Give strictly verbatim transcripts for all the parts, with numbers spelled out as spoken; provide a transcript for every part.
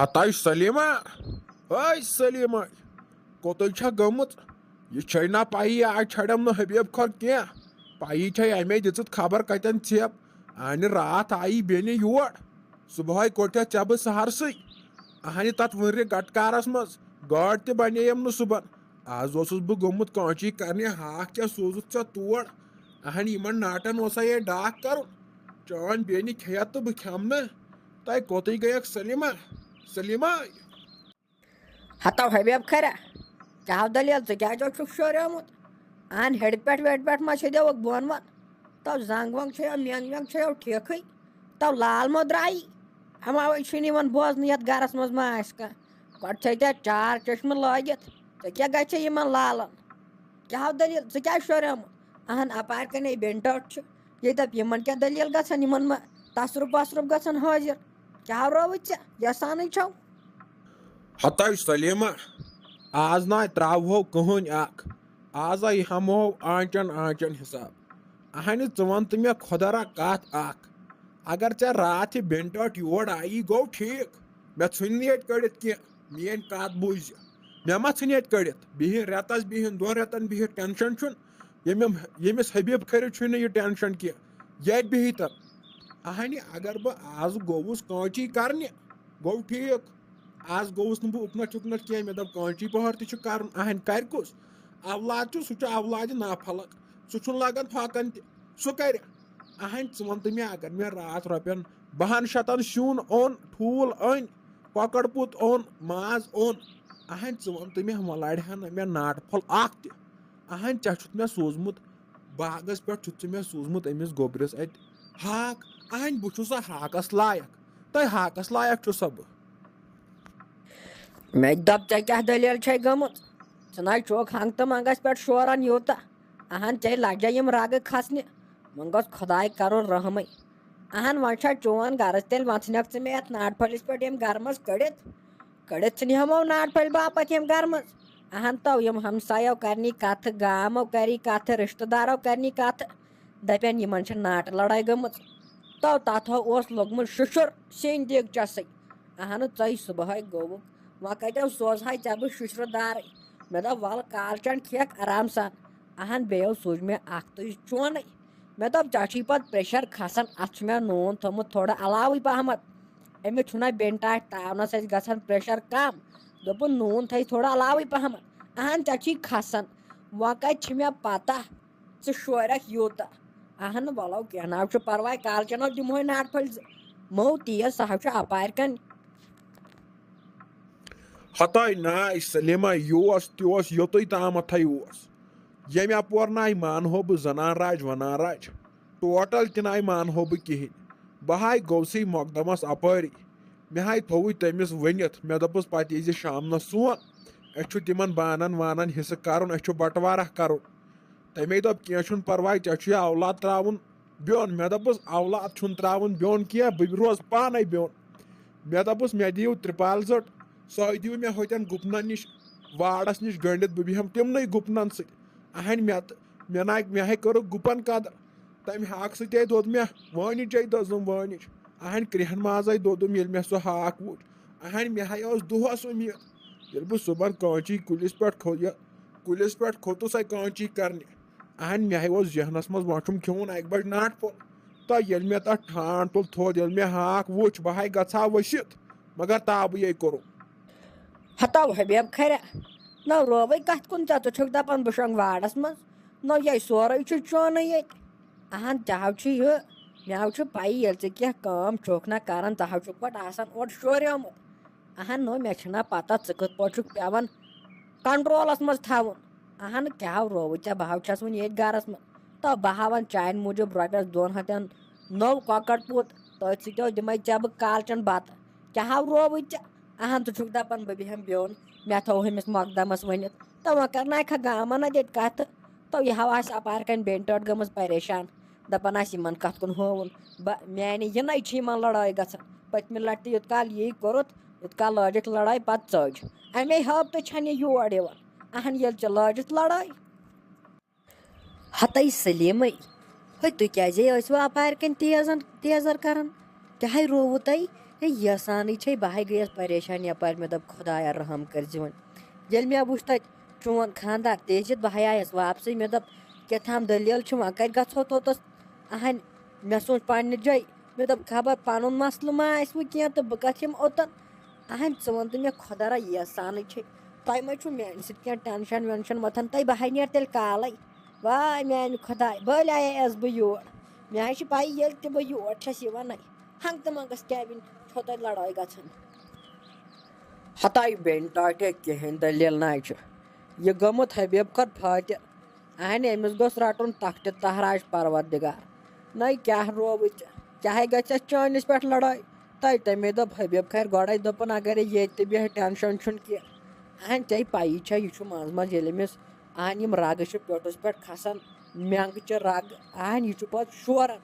ہتاے سلیمہ، ہاے سلیمہ، کوٚتُے چھا گٔمٕژ؟ یہِ چھے نہ پَیی، آز چھڑم نہٕ حبیب کھۄر کینٛہہ۔ پَیی چھے، اَمے دِژٕتھ خبر کَتٮ۪ن ژھیٚپ۔ اَنہِ راتھ آیی بیٚنہِ یور۔ صُبحٲے کوٚڑتھس ژےٚ بہٕ سہرسٕے۔ اَہنہِ تَتھ وٕنرِ گٹہٕ کارس منٛز۔ گٲڑۍ تہِ بنییَم نہٕ صُبحن۔ آز اوسُس بہٕ گوٚمُت کٲنچی کرنہِ، ہاکھ کیٛاہ سوٗزُتھ ژےٚ تور؟ اَہنہِ یِمن ناٹن اوسا یے ڈاکھ کرُن؟ چٲنۍ بیٚنہِ کھیٚیَتھ تہٕ بہٕ کھٮ۪مہٕ نہٕ۔ تۄہہِ کوٚتُے گٔیَکھ سلیمہ؟ سلیمہ! ہتو حبیب کھرا، کیٛاہ دٔلیٖل؟ ژٕ کیٛازِ اوسُکھ شوریومُت؟ اہن ہیٚرِ پٮ۪ٹھ ویٚرِ پٮ۪ٹھ ما چھے دیوکھ بۄن وۄن؟ تو زنٛگ ونٛگ چھیو، مینٛگ وینٛگ چھیو ٹھیٖکھٕے؟ تو لال ما درٛایی؟ اما وۄنۍ چھُنہٕ یِوان بوزنہٕ یتھ گرس منٛز ما آسہِ کانٛہہ۔ گۄڈٕ چھے ژےٚ چار چشمہٕ لٲگِتھ، ژےٚ کیٛاہ گژھِ یِمن لالن؟ کیٛاہ دٔلیٖل؟ ژٕ کیٛازِ شوریومُت؟ اہن اپارِ کنے بیٚنہِ ٹٲٹھ چھُ۔ ییٚتہِ دَپ یِمن کیٛاہ دٔلیٖل گژھن، یِمن ما تصرُف وصرُف گژھن حٲضِر؟ کیٛاہ رووُے ژےٚ؟ یسانٕے چھَو؟ ہتاے سلیمہ، آز ناے تراوہو کٕہٕنۍ اکھ، آزے ہمہو آنچن آنچن حساب۔ اہنہِ ژٕ وَن تہٕ مےٚ خۄدا را کتھ اکھ، اگر ژےٚ راتھ یہِ بیٚنہِ ٹٲٹھ یور آیی گوٚو ٹھیٖک، مےٚ ژھٕنۍ نہٕ ییٚتہِ کٔڑِتھ کینٛہہ، میٲنۍ کتھ بوٗزِ۔ مےٚ ما ژھٕنہِ ییٚتہِ کٔڑِتھ؟ بِہِن رٮ۪تس، بِہِن دۄن رٮ۪تن بِہِتھ، ٹینشن چھُنہٕ۔ ییٚمہِ، ییٚمِس حبیب کھرِ چھُنہٕ یہِ ٹینشن کینٛہہ، ییٚتہِ بِہِتھ۔ اہنہِ اگر بہٕ آز گوٚوُس کٲنچی کرنہِ، گوٚو ٹھیٖک۔ آز گوٚوُس نہٕ بہٕ اُکنتھ یُکنتھ کینٛہہ، مےٚ دوٚپ کٲنچی پہر تہِ چھُ کرُن۔ اہنہِ کرِ کُس؟ اولاد چھُ، سُہ چھُ اولادِ نافلک، سُہ چھُنہٕ لگان فاقن تہِ، سُہ کرِ۔ اہنہِ ژٕ وَن تہٕ مےٚ، اگر مےٚ راتھ رۄپین بَہَن شَتَن سیُن اوٚن، ٹھوٗل أنۍ، کۄکر پوٗت اوٚن، ماز اوٚن، اہنہِ ژٕ وَن تہٕ مےٚ، وۄنۍ لارِ ہا نہٕ مےٚ ناٹہٕ پھوٚل اکھ تہِ۔ اہنہِ ژےٚ چھُتھ مےٚ سوٗزمُت باغس پٮ۪ٹھ، چھُتھ ژٕ مےٚ سوٗزمُت أمِس گوٚبرِس اَتہِ ہاکھ۔ اہنہِ بہٕ چھُسا ہاکس لایق؟ تۄہہِ ہاکس لایق چھُسا بہٕ؟ مےٚ تہِ دوٚپ، ژےٚ کیٛاہ دٔلیٖل چھے گٔمٕژ؟ ژٕ نَے چھُکھ ہنٛگتہٕ منٛگس پٮ۪ٹھ شوران یوٗتاہ۔ اہن، ژےٚ لجے یِم رگہٕ کھسنہِ۔ وۄنۍ گوٚژھ خۄداے کرُن رحمٕے۔ اہن، وۄنۍ چھا چون غرض تیٚلہِ وۄنۍ ژھٕنکھ ژٕ مےٚ یتھ ناٹہٕ پھٔلِس پٮ۪ٹھ ییٚمہِ گرٕ منٛز کٔڑِتھ؟ کٔڑِتھ ژھٕنہِ ہمو ناٹہٕ پھٔلۍ باپتھ ییٚمہِ گرٕ منٛز۔ اہن تو، یِم ہمسایو کرنی کتھٕ، گامو کری کتھٕ، رشتہٕ دارو کرنی کتھٕ۔ دپن یِمن چھِ ناٹہٕ لڑٲے گٔمٕژ۔ تو تتھ ہو اوس لوٚگمُت شُشُر سیٚنۍ دیٖگچسٕے۔ اہن ژے صبحٲے گوٚوُکھ، وۄنۍ کتٮ۪و سوزہاے ژےٚ بہٕ شُشرٕ دارٕے؟ مےٚ دوٚپ، ولہٕ کالہٕ چنڈ کھیٚکھ آرام سان۔ اہن بیٚیو سوٗز مےٚ اکھ تُج چونٕے۔ مےٚ دوٚپ، ژےٚ چھُے پتہٕ پریشر کھسان، اتھ چھُ مےٚ نوٗن تھوٚمُت تھوڑا علاوٕے پہمتھ۔ أمِس چھُنہ بیٚنہِ ٹاٹھۍ تاونس اَسہِ گژھان پریشر کم۔ دوٚپُن، نوٗن تھٲیِو تھوڑا علاوٕے پہمتھ۔ اہن ژےٚ چھُے کھسان۔ وۄنۍ کتہِ چھِ مےٚ پتہ؟ ژٕ شورکھ یوٗتاہ۔ اہن، ولو کینٛہہ نہ چھُ پرواے، کالچنو دِمہوے ناٹہٕ پھٔلۍ زٕ۔ مو تیز، سُہ ہا چھُ اپارِ کن۔ ہتاے ناے سلیمہ، یہِ اوس تہِ اوس، یوٚتُے تامتھے اوس۔ ییٚمہِ اپور ناے مانہو بہٕ زنان راج ونان راج، ٹوٹل تہِ ناے مانہو بہٕ کِہینۍ۔ بہٕ ہاے گوٚوسٕے مقدمس اپٲری۔ مےٚ ہاے تھووُے تٔمِس ؤنِتھ، مےٚ دوٚپُس، پتہٕ ییٖزِ شامنس سون، أسۍ چھُ تِمن بانن وانن حصہٕ کرُن، أسۍ چھُ بٹوارہ کرُن۔ تٔمۍ دوٚپ، کینٛہہ چھُنہٕ پرواے، ژےٚ چھُے اولاد ترٛاوُن بیوٚن۔ مےٚ دوٚپُس، اولاد چھُنہٕ ترٛاوُن بیوٚن کینٛہہ، بہٕ روزٕ پانے بیوٚن۔ مےٚ دوٚپُس، مےٚ دِیِو ترٛپال زٔٹ، سۄے دِیِو مےٚ ہوٚتٮ۪ن گُپنن نِش، واڑس نِش گٔنٛڈِتھ، بہٕ بیٚہمہٕ تِمنٕے گُپنن سۭتۍ۔ اہنۍ مےٚ تہٕ، مےٚ نہ، مےٚ ہے کٔرٕکھ گُپن قدر۔ تَمہِ ہاکہٕ سۭتۍ ہے دوٚد مےٚ وٲنِج، ہے دٔزٕم وٲنِج۔ اہنۍ کرٛیٚہن مازے دوٚدُم، ییٚلہِ مےٚ سُہ ہاکھ وُچھ۔ اہنۍ مےٚ ہے ٲس دۄہس اُمید، ییٚلہِ بہٕ صُبحن کٲنچی کُلِس پٮ۪ٹھ کھو-، یہِ کُلِس پٮ۪ٹھ کھوٚتُس ہے کٲنچی کرنہِ۔ اہن، مےٚ ہے اوس ذہنس منٛز وۄنۍ چھُم کھیوٚن اکہِ بجہِ ناٹہٕ پھوٚل۔ تہٕ ییٚلہِ مےٚ تتھ ٹھانڈ تُل تھوٚد، ییٚلہِ مےٚ ہاکھ وُچھ، بہٕ ہے گژھٕ ہا ؤسِتھ، مگر تابٕے کوٚرُم۔ ہتو حبیب کھریا، نہ رووٕے کتھ کُن ژےٚ، ژٕ چھُکھ دپان بہٕ شۄنٛگہٕ واڑس منٛز، نہ یے سورُے چھُ چونٕے ییٚتہِ۔ اہن، ژےٚ ہاو چھُ یہِ، مےٚ ہاو چھُ پَیی، ییٚلہِ ژٕ کینٛہہ کٲم چھُکھ نہ کران، ژٕ ہاو چھُکھ پتہٕ آسان اورٕ شوریومُت۔ اہن نو، مےٚ چھُنہ پتہ ژٕ کِتھ پٲٹھۍ چھُکھ پٮ۪وان کنٹرولس منٛز تھاوُن۔ اہن، کیٛاہ ہاو رووُے ژےٚ؟ بہٕ ہاو چھَس وُنہِ ییٚتۍ گرس منٛز۔ تو بہٕ ہاون چانہِ موٗجوٗب رۄپیس دۄن ہتن نوٚو کۄکر پوٗت، تٔتھۍ سۭتۍ دِمے ژےٚ بہٕ کالچن بتہٕ۔ کیٛاہ ہاو رووُے ژےٚ؟ اہن، ژٕ چھُکھ دپان بہٕ بیٚہمہٕ بیوٚن، مےٚ تھوو ہُمِس مقدمس ؤنِتھ۔ تو وۄنۍ کرناوکھا گامن نہ ییٚتہِ کتھٕ؟ تو یہِ ہاو آسہِ اپارِ کنۍ بیٚنہِ ٹٲٹھ گٔمٕژ پریشان۔ دپان آسہِ یِمن کتھ کُن ہووُن۔ بہ-، میانہِ یِنَے چھِ یِمن لڑٲے گژھان۔ پٔتمہِ لٹہِ تہِ یوٗت کال یی کوٚرُتھ، یوٗت کال لٲجِکھ لڑٲے، پتہٕ ژٔج۔ امے ہٲبتہٕ چھنہٕ یہِ یور یِوان۔ اہن، ییٚلہِ ژےٚ لٲجِتھ لڑٲے۔ ہتے سلیمے، ہے تُہۍ کیازے ٲسوٕ اپارِ کنۍ تیزن، تیزر کران؟ کیاہے رووُ تۄہہِ؟ ہے، یژھانٕے چھے، بہٕ ہاے گٔیَس پریشان یَپارِ۔ مےٚ دوٚپ، خۄدایا، رحم کٔرۍ زِ وۄنۍ۔ ییٚلہِ مےٚ وُچھ تَتہِ چون خانٛدار تیجِت، بہٕ ہاے آیَس واپسٕے۔ مےٚ دوٚپ، کیٛاہ تام دٔلیٖل چھِ، وۄنۍ کَتہِ گژھو توٚتَس؟ اَہَنۍ، مےٚ سوٗنٛچ پنٛنہِ جایہِ۔ مےٚ دوٚپ، خبر پَنُن مسلہٕ ما آسہِ وۄنۍ کینٛہہ تہٕ بہٕ کَتھ یِمہٕ اوٚتَن؟ اَہَنۍ، ژٕ وَن تہٕ مےٚ، خۄدا را، یژھانٕے چھے، تۄہہِ ما چھُو میٛانہِ سۭتۍ کینٛہہ ٹٮ۪نشَن وٮ۪نشَن وۄتھان؟ تۄہہِ، بہٕ ہاے نیرٕ تیٚلہِ کالَے۔ واے میٛانہِ خۄداے، بٔلۍ آیے ٲس بہٕ یور۔ مےٚ حظ چھِ پَیی، ییٚلہِ تہِ بہٕ یور چھَس یِوان، نَے ہنٛگتہٕ منٛگَس کیبِن چھو تۄہہِ لڑٲے گژھان۔ ہتاے بیٚنہِ ٹاٹھے، کِہیٖنۍ دٔلیٖل نَے چھُ۔ یہِ گوٚمُت حبیب خۄد فاتح۔ اہنہِ، أمِس گوٚژھ رَٹُن تخت تہراج پروردگار۔ نَے کیٛاہ رووُے ژےٚ؟ کیٛاہ گژھٮ۪س چٲنِس پٮ۪ٹھ لڑٲے؟ تَے تَمے دوٚپ حبیب خیر گۄڈَے، دوٚپُن، اگر یہِ ییٚتہِ تہِ بیٚہہِ، ٹٮ۪نشَن چھُنہٕ کینٛہہ۔ اہنہِ، ژےٚ پَیی چھےٚ، یہِ چھُ منٛزٕ منٛزٕ ییٚلہِ أمِس اہن یِم رگہٕ چھِ پیوٚٹھُس پٮ۪ٹھ کھسان، مٮ۪نٛگہٕ چہِ رگہٕ، اہن یہِ چھُ پتہٕ شوران۔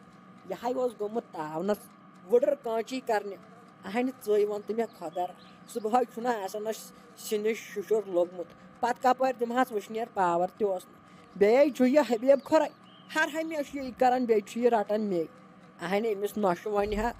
یہِ ہاے اوس گوٚمُت تاونس وٕڈٕر کٲنچی کرنہِ۔ اہنہِ ژٕے وَن تہٕ مےٚ خۄدا، صُبحٲے چھُنہ آسان اَسہِ سِنِس شُشُر لوٚگمُت، پتہٕ کپٲرۍ دِمہٕ ہس وٕشنیر؟ پاور تہِ اوس نہٕ۔ بیٚیہِ چھُ یہِ حبیب خۄرے، ہر ہمیشہٕ یہِ کران، بیٚیہِ چھُ یہِ رٹان مے۔ اہنہِ أمِس نۄشہِ وَنہِ ہا۔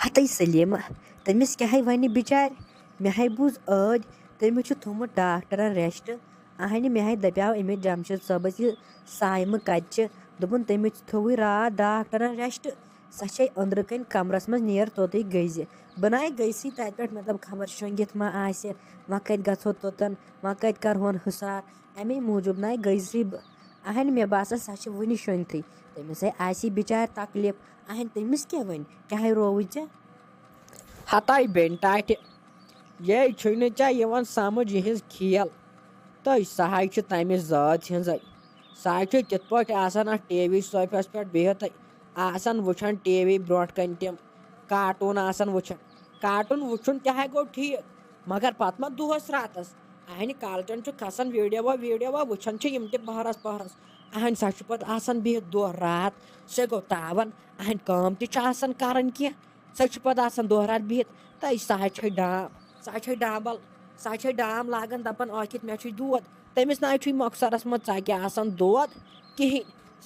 ہتٕے سلیمہ، تٔمِس کیٛاہ ہے وَنہِ بِچارِ؟ مےٚ ہے بوٗز ٲدۍ، تٔمِس چھُ تھوٚومُت ڈاکٹرن ریسٹ۔ اہنہِ، مےٚ ہے دَپیٛاو أمِس جمشید صٲبس، یہِ صایمہٕ کَتہِ چھِ؟ دوٚپُن، تٔمِس تھوٚوُے راتھ ڈاکٹرن ریسٹ۔ سۄ چھے أنٛدرٕ کَنۍ کمرس منٛز، نیر توٚتُے گٔزِ۔ بہٕ نَے گٔیسٕے تَتہِ پٮ۪ٹھ، مےٚ دوٚپ، خبر شۄنٛگِتھ ما آسہِ، وۄنۍ کَتہِ گژھو توٚتن، وۄنۍ کَتہِ کرہون حُسار؟ اَمے موٗجوٗب نَے گٔیسٕے بہٕ۔ اہنہِ، مےٚ باسان، سۄ چھِ وُنہِ شۄنٛگتھٕے۔ تٔمِس ہے آسی بِچارِ تکلیف۔ اہنہِ، تٔمِس کیٛاہ وَنہِ؟ کیٛاہ ہے رووُے ژےٚ؟ ہتاے بیٚنہِ ٹاٹھہِ، یے چھُے نہٕ ژےٚ یِوان سمجھ یِہنٛز کھیل۔ تہٕ سۄ ہاے چھِ تمہِ ذٲژ ہٕنٛزے۔ سۄ ہاے چھِ تِتھ پٲٹھۍ آسان اتھ ٹی وی صوفس پٮ۪ٹھ بِہِتھ، آسان وٕچھان ٹی وی برونٛٹھ کنہِ تِم کارٹوٗن آسان وٕچھان۔ کارٹوٗن وٕچھُن تہِ ہاے گوٚو ٹھیٖک، مگر پتہٕ ما دۄہس راتس؟ اہنہِ کالچن چھُ کھسان ویٖڈیو ویٖڈیو وٕچھان چھِ یِم تہِ پہرس پہرس۔ اہنہِ سۄ چھِ پتہٕ آسان بِہِتھ دۄہ راتھ، سُہ گوٚو تاون۔ اہنہِ کٲم تہِ چھِ آسان کرٕنۍ کینٛہہ۔ سۄ چھِ پتہٕ آسان دۄہ راتھ بِہِتھ، تہٕ سۄ حظ چھے ڈام، سۄ حظ چھے ڈامبل، سۄ حظ چھے ڈام لاگان، دپان، ٲکھِتھ مےٚ چھُے دود۔ تٔمِس نہ حظ چھُے مۄخصرس منٛز ژکہِ آسان دود کِہینۍ۔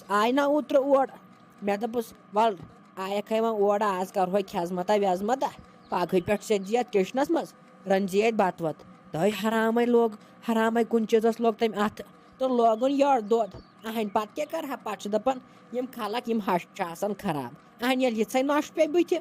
آیہِ نہ اوترٕ اور، مےٚ دوٚپُس، ول، آیکھ ہے وۄنۍ اورٕ، آز کرہوے کھٮ۪زمتا وٮ۪زمتا، پگہٕے پٮ۪ٹھ سیٚدزِ یتھ کچنس منٛز، رٔنزِ یتہِ بتہٕ وتہٕ۔ دۄے حرامے لوگ، حرامے کُنہِ چیٖزس لوگ تٔمۍ اتھٕ تہٕ لوگُن یورٕ دود۔ اہنۍ پتہٕ کیٛاہ کرٕ ہا؟ پتہٕ چھِ دپان، یِم خلق، یِم ہش چھِ آسان خراب۔ اہنۍ ییٚلہِ یِژھے نۄشہِ پیٚیہِ بٕتھِ،